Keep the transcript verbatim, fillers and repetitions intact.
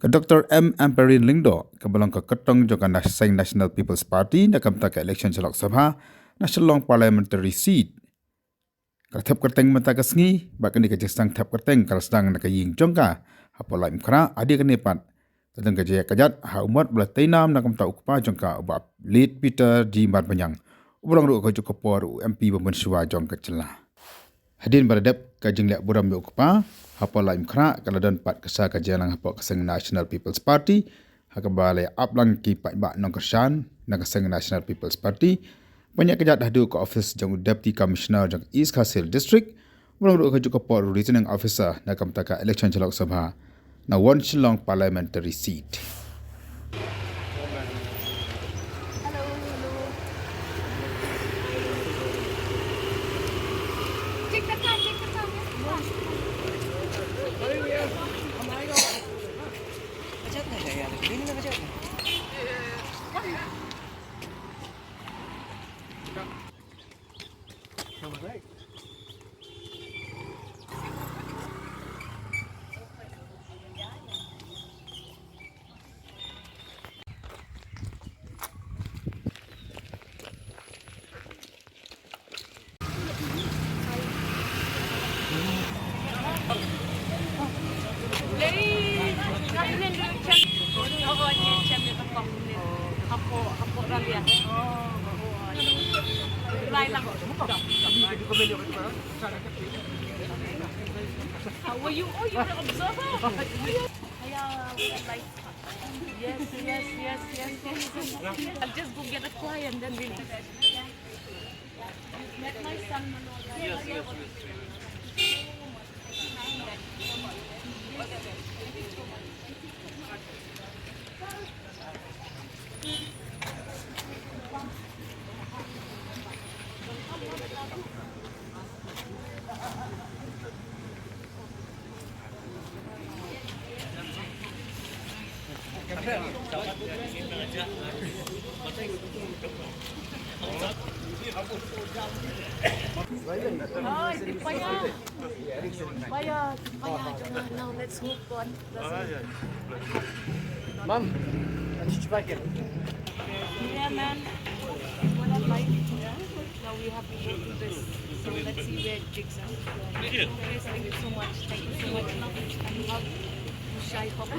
Ka Doktor M Ampareen Lyngdoh, kaba long ka kyrtong jong ka Nas-, seng National People's Party na ka bynta ka election sha Lok Sabha na Shillong Parliamentary Seat, ka la thep kyrteng mynta ka sngi, bad kane ka jingthep kyrteng ka la sdang na ka ïing jong ka hapoh Laitumkhrah. Hadien kane pat ka don ka jingïakajia ha u mot ba la tei nam na ka bynta u kpa jong ka, u Bah Late Peter G Marbaniang, uba long ruh ka juk ka por u M P ba mynshuwa jong ka jylla. Hadien ba la dep ka jingleh burom ïa u kpa hapoh Laitumkhrah, ka la don pat ka sa ka jingïalang hapoh ka seng National People's Party, ha kaba la ïa ap lang ki paidbah nongkyrshan na ka seng National People's Party ban ïakajia haduh ka office jong u Deputy Commissioner jong ka East Khasi Hills District, uba long ruh ka juk ka por u Returning Officer na ka bynta ka election sha Lok Sabha na One Shillong Parliamentary Seat. Were you? Oh, you were an observer. Yeah, we had lights. Yes, yes, yes, yes, yes. I'll just go get a fly and then we'll. You've met my son, Manoj. Yes, yes, yes. Hi, Tipaya. Tipaya, jangan. Now let's move on. Mom, a cuci pakai. Yeah, man. What a life. Now we have to go through this. So let's see where it takes us. Anyways, thank you so much. Thank you so much. And hug. Shy hug.